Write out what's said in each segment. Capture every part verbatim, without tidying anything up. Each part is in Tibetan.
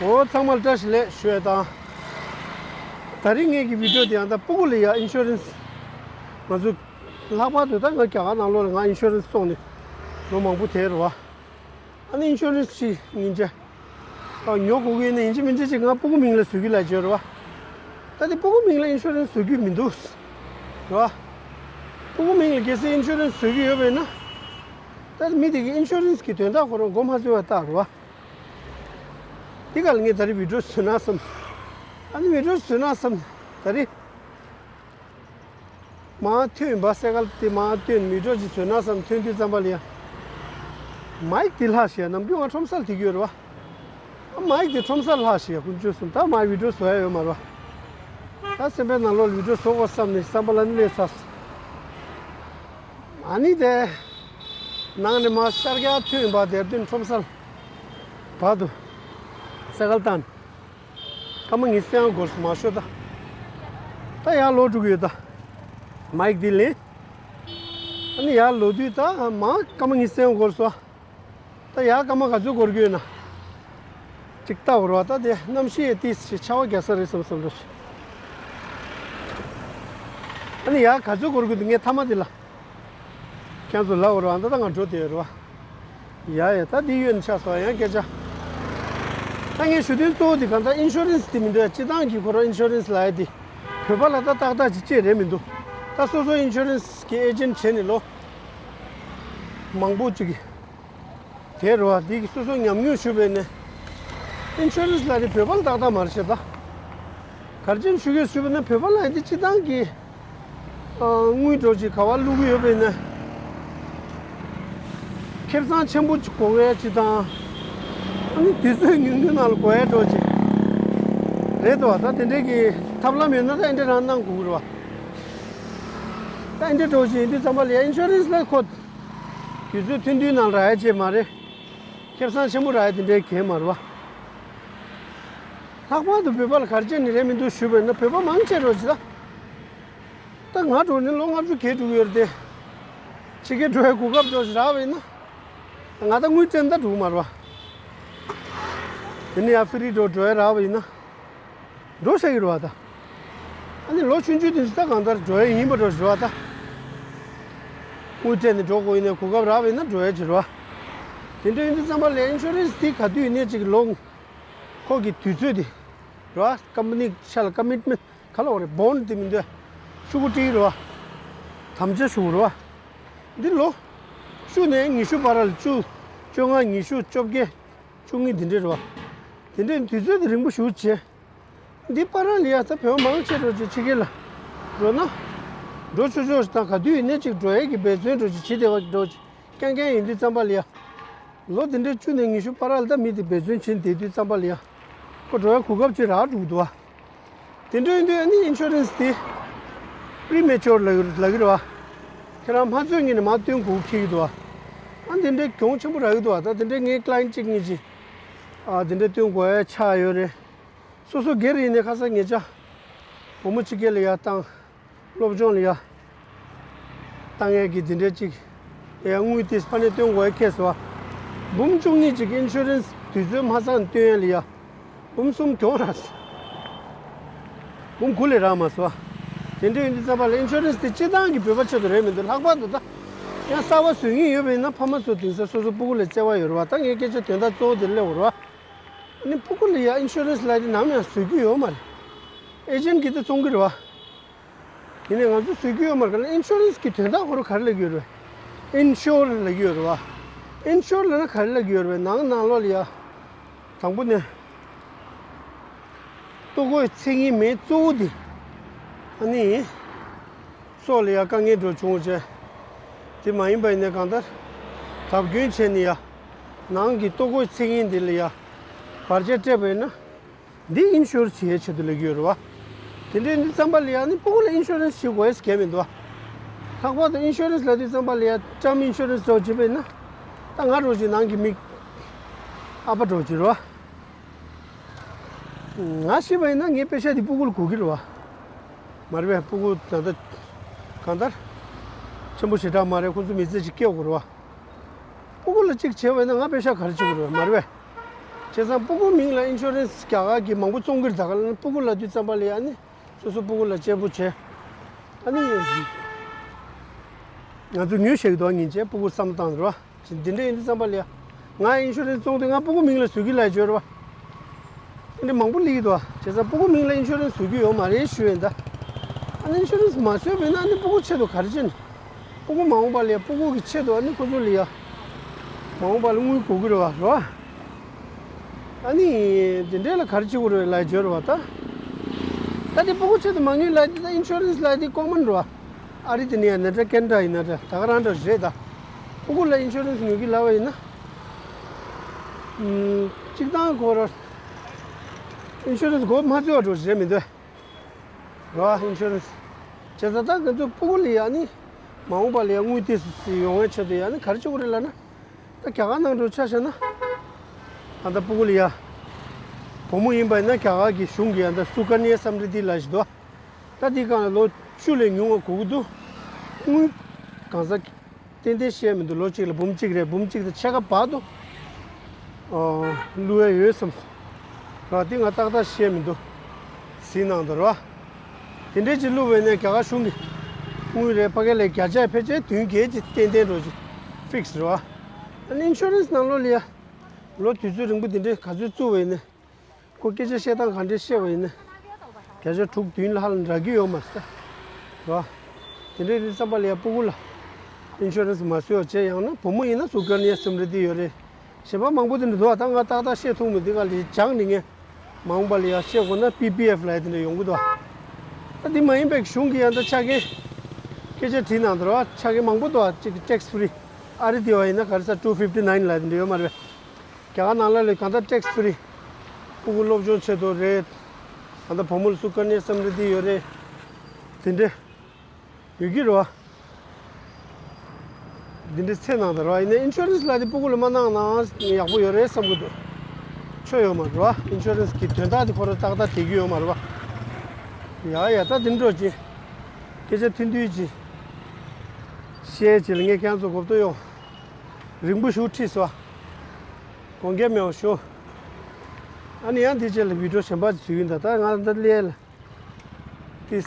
འོ་ཚང་མར་བཀྲ་ཤིས་བདེ་ལེགས་ཞུ་ཡ་དང་། ད་རིང་ངེད་ཀྱི་བི་ཌིའོ་དེ་ཡང་ད་སྤུ་གུ་ལ་ཡ་ཨིན་ཤོ་རན་སི། ང་ཚོ་ལྷག་པར་དུ་ད་ང་རྒྱ་གར་ནང་ལོགས་ལ་ང་ཨིན་ཤོ་རན་སི་བཙོང་ནས་ལོ་མང་པོ་དེ་རེད་བ། ཨ་ནི་ཨིན་ཤོ་རན་སི་ཅིག་ཉིན་བྱེད་ཨ་ཉོ་དགོས་ཀྱི་ཡིན་ན་ཡིན་གཅིག་མིན་གཅིག་ཅིག་ང་སྤུ་གུ་མིང་ལ་བཟོ་རྒྱུ་ལ་བརྗོད་རེད་བ། ད་དེ་སྤུ་གུ་མིང་ལ་ཨིན་ཤོ་རན་སི་བཟོ་རྒྱུ་མི་འདུག་རེད་བ། སྤུ་གུ་མིང་ལ་གལ་སྲིད་ཨིན་ཤོ་རན་སི་བཟོ་རྒྱུ་ཡོད་པ་ཡིན་ན། ད་མི་དེ་གི་ཨིན་ཤོ་རན་སི་གི་དོན་དག་ཁོ་རང་མགོ་མ་ཚོས་པ་རྟགས་རེད་བ། དེ་ག་ལ་ངས་ད་རེས་བི་ཌིའོ་བཟོས་ན་བསམ། ཨ་ནི་བི་ཌིའོ་བཟོས་ན་བསམ། ད་རེས་མར་ཐོན་ཡིན་པ་སེ་གལ་དེ་མར་ཐོན་བི་ཌིའོ་ཅིག་བཟོས་ན་བསམ། ཐོན་དུས་ཙམ་པ་ལ་ཡ། མའིག་དེ་ལྷག་ཤེས་ཡ་ནམ་རྒྱུན་ང་ཁྲོམ་སར་དེ་གི་ཡོད་རེད་བ། མའིག་དེ་ཁྲོམ་སར་ལྷག་ཤེས་ཡ་ཀུན་སྤྱོད་གསུམ་ད་མར་བི་ཌིའོ་བཟོ་ཡ་ཡོད་མ་རེད་བ། ད་སེམས་པའི་ནང་ལོགས་ལ་བི་ཌིའོ་བཟོ་དགོས་བསམ་ནས་བསམ་པ་ལ་ནི་སླེབས་ཚར། ཨ་ནི་དེ། ནང་ནས་མར་ཤར་རྒྱག་ཐོན་པ་དེར་བསྟུན་ཁྲོམ་སར། བར་དུ། སེ་གལ་བཏང་། སྐར་མ་ཉི་ཤུ་ཡང་འགོར་སོང་མ་ཤོད་ད། ད་ཡར་ལོག་འགྲོ་གི་ཡོད་ད། མའིག་འདི་ལེན། ཨ་ནི་ཡར་ལོག་དུས་ད་མར་སྐར་མ་ཉི་ཤུ་ཡང་འགོར་སོང་། ད་ཡར་སྐར་མ་ག་ཚོད་འགོར་གྱི་ཡོད་ན། ཅིག་ལྟ་བར་བ་ད་དེ་གནམ་གཤིས་ཏིས་ཞེ་ཆར་པ་རྒྱག་ས་རེད་བསམ་བསམ་འདྲ་ཞིག་ཨ་ནི་ཡར་ག་ཚོད་འགོར་གྱི་འདུག་ངས་མཐའ་མ་དེ་ལ། ཁྱེད་ཚོ་ལབ་བར་བ་ད་ད་ང་འགྲོ་དེ་རེད་བ། ཡ་ཡ་ད་འདི་ཡོད་ན་ཆགས་སོང་ཡང་སྐད་ཆ། ད་ངས་ཞུ་དོན་གཙོ་བོ་དེ་གང་ལྟར་ཨིན་ཤོ་རན་སི་དེ་མི་འདུག་ཡ་སྤྱི་བཏང་གི་ཁོ་རང་ཨིན་ཤོ་རན་སི་ལབ་ཡ་དེ། བོད་པ་ལ་ད་ཏག་ཏག་ཅིག་ཅེས་རེད་མི་འདུག་ད་སོ་སོ་ཨིན་ཤོ་རན་སི་གི་ཨེ་ཇེན་ཊི་བྱས་ནས་ལོ། མང་པོ་ཅིག་གིས། དེ་རུ་བ་འདི་གི་སོ་སོ་ཉམས་མྱོང་ཞུས་པས་ནས། ཨིན་ཤོ་རན་སི་ལ་རེ་བོད་པ་ལ་ཏག་ཏག་མ་རེད་ཤེས་ད། གར་ཅན་ཞུ་གས་ཞུས་པས་ན་བོད་པ་ལ་འདི་སྤྱི་བཏང་གི་དངུལ་འགྲོ་ཅིག་ག་བ་བླུག་གི་ཡོད་པས་ན། ཁེ་བཟང་ཆེན་པོ་ཅིག་དགོས་ཡ་ཅིག་དང་། ཨ་ནི་དུས་ཚོད་ཉུང་ཉུང་ནང་ལ་དགོས་ཡ་འགྲོ་ཅིག་རེད་དོ། ད་དེ་འདྲས་ཀྱི་ཐབས་ལམ་ཡོད་ན་ད་ཨེ་འདྲས་རང་གནང་དགོས་ཀྱི་རེད་བ། ད་ཨེ་འདྲས་འགྲོ་ཅིག་ཡིན་དུས་ཙམ་པ་ལ་ཡ་ཨིན་ཤོ་རན་སི་ལ་ཁོ། དུས་ཚོད་ཐུང་ཐུང་ནང་རག་ཡ་ཅིག་མ་རེད། ཁེ་བཟང་ཆེན་པོ་རག་ཡ་དེ་འདྲའི་གལ་མ་རེད་བ། ལྷག་པར་དུ་བོད་པ་ལ་གར་ཅན་ནི་རེད་མི་འདུག་ཞུས་པས་ན་བོད་པ་མང་ཆེ་རོགས་ཅིག་ད། ད་ང་འགྲོ་ནི་ལོ་ལྔ་བཅུ་བརྒལ་འགྲོ་གི་ཡོད་རེད་དེ། ཕྱི་རྒྱལ་འགྲོ་ཡ་གོ་སྐབས་འགྲོ་ཞིག་རག་པ་ཡིན་ན། ང་ད་དངུལ་སྤྲད་ད་འགྲོ་གི་མ་རེད་བ། དེ་ནི་ཡ་ཕི་རི་འགྲོ་འགྲོ་ཡ་རག་པ་ཡིན་ན། འགྲོ་ཤག་གི་རེད་བ་ད། ཨ་ནི་ལོ་ཆུང་ཆུང་དེ་ཚོ་ད་གང་ལྟར་འགྲོ་ཡ་ཡིན་པ་འགྲོ་ཞུ་བ་ད། དངུལ་སྤྲད་ནས་འགྲོ་དགོས་ཡིན་ན་གོ་སྐབས་རག་པ་ཡིན་ན་འགྲོ་ཡ་ཅིག་རེད་བ། དེ་འདྲ་ཡིན་དུས་ཙམ་པ་ལ་ཨིན་ཤོ་རན་སི་དེ་ག་དུས་ཡིན་ནའི་ཅིག་ལོ། ཁོ་གི་དུས་ཚོད་དེ། རེད་བ་ཀམ་པ་ནི་ཤ་ལ་ཀ་མིཊ་མེན་ག་ལ་འོ་རེད་བོན་ཌི་དེ་མི་འདུག་ཤོག་གུ་སྤྲད་རེད་བ། དམ་བཅའ་ཞུ་རེད་བ། འདི་ལོ། བཅུ་ནས་ཉི་ཤུ་བར་ལ་བཅུ། བཅོ་ལྔ་ཉི་ཤུ་བཅོ་བརྒྱད། བཅུ་གཉིས་འདི་འདྲ་རེད་བ། དེ་འདྲའི་དུས་ཚོད་དེ་རིང་པོ་ཞེ་པོ་བྱས། འདི་བར་ལ་ཡ་ད་བོད་མང་ཆེ་འགྲོ་ཅིག་ཕྱི་རྒྱལ་ལ་འགྲོ་ན། འགྲོ་ཆོག་ཆོག་ཞིག་དང་ག་དུས་ཡིན་ནའི་ཅིག་འགྲོ་ཡས་ཀྱི་འབད་བརྩོན་འགྲོ་ཅིག་བྱེད་བདེ་བ་འགྲོ་ཅིག་རྐྱང་རྐྱང་ཡིན་དུས་ཙམ་པ་ལ་ཡ། ལོ་དེ་འདྲའི་བཅུ་ནས་ཉི་ཤུ་བར་ལ་ད་མི་དེ་འབད་བརྩོན་བྱེད་བསྡད་དུས་ཙམ་པ་ལ་ཡ། ཁོ་འགྲོ་ཡ་གོ་སྐབས་ཅིག་རག་འགྲོ་གི་འདུག་བ། དེ་འདྲ་ཡིན་དུས་ཨ་ནི་ཨིན་ཤོ་རན་སི་དེ། པི་རི་མེ་ཅོར་ལབ་ཀྱི་ལབ་ཀྱི་རེད་བ། ཁྱེད་རང་མ་རྩོད་ངེས་ནས་མ་བཏོན་དགོས་འཁེལ་གྱི་འདུག་བ། ཨ་དེ་འདྲའི་གྱོང་ཆེན་པོ་རག་གི་འདུག་བ། ད་དེ་འདྲའི་ངའི་ཀླ་ཡན་གཅིག་གཉིས་ཅིག་ཨ་དེ་འདྲའི་བཏོན་དགོས་ཡ་ཆགས་ཡོད་རེད། སོ་སོ་སྒེར་ཡིན་ནའི་ཁ་སང་ངེད་ཅག་བུ་མོ་ཕྱི་རྒྱལ་ལ་ཡར་བཏང་། སློབ་སྦྱོང་ལ་ཡ། བཏང་ཡས་ཀྱི་འདི་འདྲ་ཅིག་ཡ་དངུལ་དེ་ཕ་ནས་བཏོན་དགོས་ཡ་ཁེལ་སོང་བ། འབུམ་བཅུ་གཉིས་ཅིག་ཨིན་ཤུ་རན་སི་དུས་ཚོད་མ་ཚང་བཏོན་ཡས་ལ་ཡ། འབུམ་གསུམ་གྱོང་རག་སོང་། འབུམ་དགུ་ལས་རག་མ་སོང་བ། དེ་འདྲ་ཡིན་དུས་ཙམ་པ་ལ་ཨིན་ཤུ་རན་སི་དེ་སྤྱི་བཏང་གི་བོད་པ་ཆེད་དུ་རེད་མི་འདུག་ལྷག་པར་དུ་ད། ཡང་གསར་པ་བཟོ་མཁན་ཡོད་པ་ཡིན་ན་ཕ་མ་ཚོ་དེང་སང་སོ་སོ་སྤུ་གུ་ལ་བརྩེ་བ་ཡོད་རེད་བ། ད་ངས་སྐད་ཆ་དོན་དག་གཙོ་བོ་དེ་སླེབས་ཡོད་རེད་བ། ཨ་ནི་སྤུ་གུ་ལ་ཡ་ཨིན་ཤུ་རན་སི་ལབ་དེ་ནམ་ཡང་བཟོ་རྒྱུ་ཡོད་མ་རེད། ཨེ་ཇེན་ཊི་གིས་ད་བཙོང་གི་རེད་བ། ཡིན་ནའི་ང་ཚོ་བཟོ་རྒྱུ་ཡོད་མ་རེད། ག་ལ་ཨིན་ཤུ་རན་སི་གི་དོན་དག་ཁོ་རང་ག་རེ་ལབ་ཀྱི་ཡོད་རེད། ཨིན་ཤོར་ལབ་ཀྱི་ཡོད་རེད་བ། ཨིན་ཤོར་ལབ་ན་ག་རེ་ལབ་ཀྱི་ཡོད་རེད། ནང་ནང་ལོགས་ལ་ཡ། དང་པོ་ནས། ལྟོ་གོས་ཚད་ངེས་མེད་གཙོ་བོ་དེ། ཨ་ནི། སྲོག་ལ་ཡ་དཀའ་ངལ་འགྲོ་བྱུང་བྱས། དེ་མ་ཡིན་པ་ཡིན་ནའི་གང་ལྟར། བརྡབ་སྐྱོན་བྱས་ནས་ཡ། ནང་གི་ལྟོ་གོས་ཚད་ངེས་འདི་ལ་ཡ། བར་ཆད་སྤྲད་པ་ཡིན་ན། འདི་ཨིན་ཤོར་བྱེད་ཡའི་ཆེད་དུ་ལབ་ཀྱི་ཡོད་རེད་བ། དེ་འདྲའི་འདི་ཙམ་པ་ལ་ཡ་ནི་སྤུ་གུ་ལ་ཨིན་ཤོ་རན་སི་བྱེད་དགོས་ཡས་གལ་མི་འདུག་བ། ལྷག་པར་དུ་ཨིན་ཤོ་རན་སི་ལབ་དུས་ཙམ་པ་ལ་ཡ་ཊརམ་ཨིན་ཤོ་རན་སི་འདྲ་བོ་བྱེད་པ་ཡིན་ན། ད་ང་འདྲ་བོ་ཅིག་ནང་གི་མི། ཨ་ཕ་འདྲ་བོ་ཅིག་རེད་བ། ང་ཤི་བ་ཡིན་ན་ངའི་པེ་ཤ་འདི་སྤུ་གུ་ལ་དགོས་ཀྱི་རེད་བ། མ་རེད་པས་སྤུ་གུ་ད་ལྟ། གང་ལྟར། ཆེན་པོ་ཞེ་དྲག་མ་རེད། ཁོ་ཚོ་མི་ཚེ་ཅིག་སྐྱེལ་དགོས་རེད་བ། སྤུ་གུ་ལ་གཅིག་བྱས་པ་ཡིན་ན་ང་པེ་ཤ་ག་རེ་བྱེད་དགོས་རེད་བ། མ་རེད་པས། བྱས་ཙང་སྤུ་གུ་མིང་ལ་ཨིན་ཤུ་རན་སི་རྒྱ་གར་གྱི་མང་པོ་བཙོང་གི་རེད། ད་ག་ལ་ན་སྤུ་གུ་ལབ་དུས་ཙམ་པ་ལ་ཡ་ཨ་ནི་སོ་སོ་སྤུ་གུ་ལ་གཅེས་པོ་བྱས། ཨ་ནི་ང་ཚོ་ཉོས་བཞག་གི་འདུག་ཉིན་བྱས་སྤུ་གུ་བསམ་བཏང་འདུག་ར། འདི་འདྲ་ཡིན་དུས་ཙམ་པ་ལ་ཡ། ང་ཨིན་ཤུ་རན་སི་བཙོང་དུས་ང་སྤུ་གུ་མིང་ལ་བཟོ་གི་ལབ་བརྗོད་ར་བ། འདི་འདྲ་མང་པོ་སླེབས་ཀྱི་འདུག་བ། བྱས་ཙང་སྤུ་གུ་མིང་ལ་ཨིན་ཤུ་རན་སི་བཟོ་གི་ཡོད་མ་རེད་ཞུ་ཡིན་ད། ཨ་ནི་ཨིན་ཤུ་རན་སི་མ་བཟོས་པ་ཡིན་ན་ཨ་ནི་སྤུ་གུ་ཆེད་དུ་ག་རེ་བྱེད་ནི། སྤུ་གུ་མ་འོངས་པ་ལ་ཡ་སྤུ་གུ་གི་ཆེད་དུ་ཨ་ནི་ཁོ་ཚོ་ལ་ཡ། མ་འོངས་པ་ལ་དངུལ་དགོས་ཀྱི་རེད་བ་ར་བ། ཨ་ནི། དེ་འདྲས་ལ་ག་རེ་བྱེད་དགོས་རེད་ལབ་བརྗོད་རེད་བ་ད། ད་དེ་སྤུ་གུ་ཆེད་དུ་མ་དངུལ་ལབ་དེ་ད་ཨིན་ཤུ་རན་སི་ལབ་དེ་ཀོ་མན་རེད་བ། ཨ་རི་དེ་ནས་ཡང་ནེ་ཏྲ་ཀན་ཏྲ་ཡིན་ན་འདྲ་ད་ག་རང་འདྲ་རེད་ད། སྤུ་གུ་ལ་ཨིན་ཤུ་རན་སི་ཉོ་གི་ལབ་པ་ཡིན་ན། ཨུམ། གཅིག་དང་ཁོ་ར། ཨིན་ཤུ་རན་སི་སྒོ་མ་ཚུགས་པ་འགྲོ་རེད་མི་འདུག་ར་ཨིན་ཤུ་རན་སི། བྱས་ཙང་ད་ང་ཚོ་སྤུ་གུ་ལ་ཡ་ནི། མ་འོངས་པ་ལ་ཡ་དངུལ་ཏོག་ཙམ་ཡོང་བའི་ཆེད་དུ་ཡ་ནི་ག་རེ་བྱེད་དགོས་རེད་ལབ་ན། ད་རྒྱ་གར་ནང་འགྲོ་ཆ་བཞག་ན། ཨ་ད་སྤུ་གུ་ལ་ཡ། བུ་མོ་ཡིན་པ་ཡིན་ན་རྒྱ་གར་གྱི་གཞུང་གི་ཨ་ད་སུ་ཀ་ནྱ་སམ་རི་དྷི་ལབ་ཞིག་འདུག་ད་དེའི་སྒང་ལ་ལོ་བཅུ་ལས་ཉུང་བ་དགོས་ཀྱི་འདུག་དངུལ་གང་ཟག་ཏན་ཏན་ཤེས་མི་འདུག་ལོ་གཅིག་ལ་འབུམ་གཅིག་རེད། འབུམ་གཅིག་དང་ཕྱེད་ཀ་བར་དུ། ཨོ། བླུག་ཡ་ཡོད་བསམ་སོང་། ར་དེ་ང་ཏག་ཏག་ཤེས་མི་འདུག་གཟིགས་གནང་དང་ར། དེ་འདྲས་ཅིག་བླུགས་པ་ཡིན་ན་རྒྱ་གར་གཞུང་གི་དངུལ་རེད་ཕ་གི་ལ་བརྒྱ་ཆ་ཕལ་ཆེར་བདུན་བརྒྱད་ཅིག་ཏན་ཏན་འགྲོ་ཅིག་ཕིག་སི་རེད་བ། ཨ་ནི་ཨིན་ཤུ་རན་སི་ནང་ལོགས་ལ་ཡ། ལོ་དུས་ཚོད་རིང་པོ་འདི་འདྲས་ག་ཚོད་བཙུགས་པ་ཡིན་ན། ཁོ་སྐད་ཆ་བཤད་སྟངས་ག་འདྲས་བཤད་པ་ཡིན་ན། བརྒྱ་ཆ་དྲུག་བདུན་ལ་ཧ་ལམ་འདྲ་གི་ཡོད་མ་རེད་ད། རེད་བ། དེ་འདྲས་ཡིན་བསམ་པ་ལ་ཡ་སྤུ་གུ་ལ་ཨིན་ཤུ་རན་སི་མ་བཟོས་པ་བྱས། ཡང་ན་བུ་མོ་ཡིན་ན་སུ་ཀ་ནྱ་སམ་རི་དྷི་ཡོད་རེད། གཞན་པ་མང་པོ་དེ་འདྲ་འདུག་ད་ང་ཏག་ཏག་བཤད་ཐུབ་མི་འདུག་ག་ལ་སྦྱངས་ནས་ངས་མ་འོངས་པ་ལ་ཡ་བཤད་དགོས་ན་པི་པི་ཨེཕ་ལབ་ཡ་དེ་འདྲ་ཡོང་གི་འདུག་ད་དེ་མ་ཡིན་པའི་གཞུང་གི་ཡང་ད་ཆ་རྐྱེན་སྐད་ཆ་དྲིས་གནང་འདུག་ར་བ། ཆ་རྐྱེན་མང་པོ་འདུག་གཅིག་ཊེག་སི་ཕི་རི། ཨ་རི་དེ་བ་ཡིན་ན་ག་རེ་ཟེར་two fifty nine ལབ་ཡ་དེ་འདྲ་ཡོད་མ་རེད་པས། རྒྱ་གར་ནང་ལ་ལས་གང་ལྟར་ཊེག་སི་ཕི་རི། སྤུ་གུ་སློབ་སྦྱོང་ཆེད་དུ་རེད། ད་ལྟ་བུ་མོ་ལ་སུ་ཀ་ནྱ་སམ་རི་དྷི་ཡོད་རེད། དེ་འདྲ་ཡོད་ཀྱི་རེད་བ། འདི་འདྲ་ཚད་གནང་དང་རེད་བ། ཡིན་ནའི་ཨིན་ཤུ་རན་སི་ལ་དེ་སྤུ་གུ་ལ་མ་གནང་ན་ཡག་པོ་ཡོད་རེད་བསམ་གྱི་འདུག་ཆོ་ཡོད་མ་རེད་བ། ཨིན་ཤུ་རན་སི་གི་དོན་དག་དེ་ཁོ་རང་ཏག་ཏག་དེ་གི་ཡོད་མ་རེད་བ། ཡ་ཡ་ད་དེ་འགྲོ་ཅི། སྐད་ཆ་ཐུང་ཐུང་ཅི། བཤད་ཅི་ལ་ངས་ཁྱེད་ཚོ་གོ་བསྡུར་ཡོང་། རིང་པོ་ཞུ་ཁྲིད་སོ། དགོངས་འགལ་མེད་པ་ཞུ། ཨ་ནི་ཡང་དེ་རྗེས་ལ་བི་ཌིའོ་གཞན་པ་ཞིག་བཟོས་ཡིན་ད། ད་ང་ད་སླེབས་ལ། ཏིས།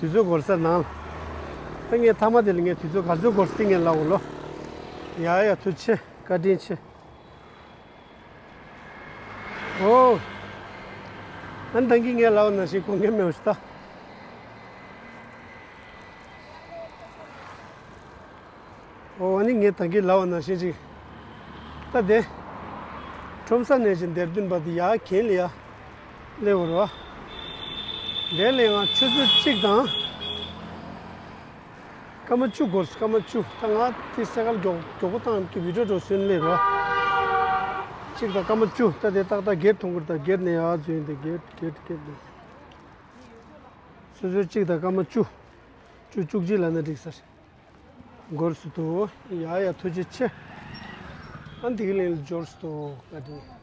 དུས་ཚོད་འགོར་ས་ནང་ལ། ད་ངས་མཐའ་མ་དེ་ལ་ངས་དུས་ཚོད་ག་ཚོད་འགོར་ས་དེ་ངས་ལབ་འོ་ལོ། ཡ་ཡ་ཐུགས་རྗེ་ཆེ། བཀའ་དྲིན་ཆེ། ཨོ། ཨ་ནི་ད་གིན་ངས་ལབ་པ་ནང་བཞིན་དགོངས་འགལ་མེད་པ་ཞིག་ད། ཨོ་ཨ་ནི་ངས་ད་གིན་ལབ་པ་ནང་བཞིན་ཅིག་ད་དེ། ཁྲོམ་ས་ནས་ཅིག་འདེར་དོན་པ་དེ་ཡར་གྱེན་ལ་ཡ། སླེབས་པ་རེད་བ། དེ་ལས་ང་ཆུ་ཚོད་གཅིག་དང་། སྐར་མ་བཅུ་འགོར་སོང་། སྐར་མ་བཅུ། ད་ང་དེ་སེ་གལ་མགྱོགས་མགྱོགས་པོ་བཏང་གི་བི་ཌིའོ་འགྲོ་སོན་སླེབས་རེད་བ། གཅིག་དང་སྐར་མ་བཅུ། ད་དེ་ཏག་ཏག་སྒེར་མཐོང་གི་རེད། ད་སྒེར་ནས་ཡར་འཛུལ་ཡིན། ད་སྒེར་སྒེར་སྒེར་ནས། སོ་སོའི་གཅིག་དང་སྐར་མ་བཅུ། བཅུ་བཅུ་གཅིག་ལབ་ན་འགྲིག་ས་རེད། འགོར་སོང་འདུག་ཡ་ཡ་ཐུགས་རྗེ་ཆེ། ཨ་འདི་གི་ལན་ལ་འབྱོར་སོང་འདུག་ཨ་འདི།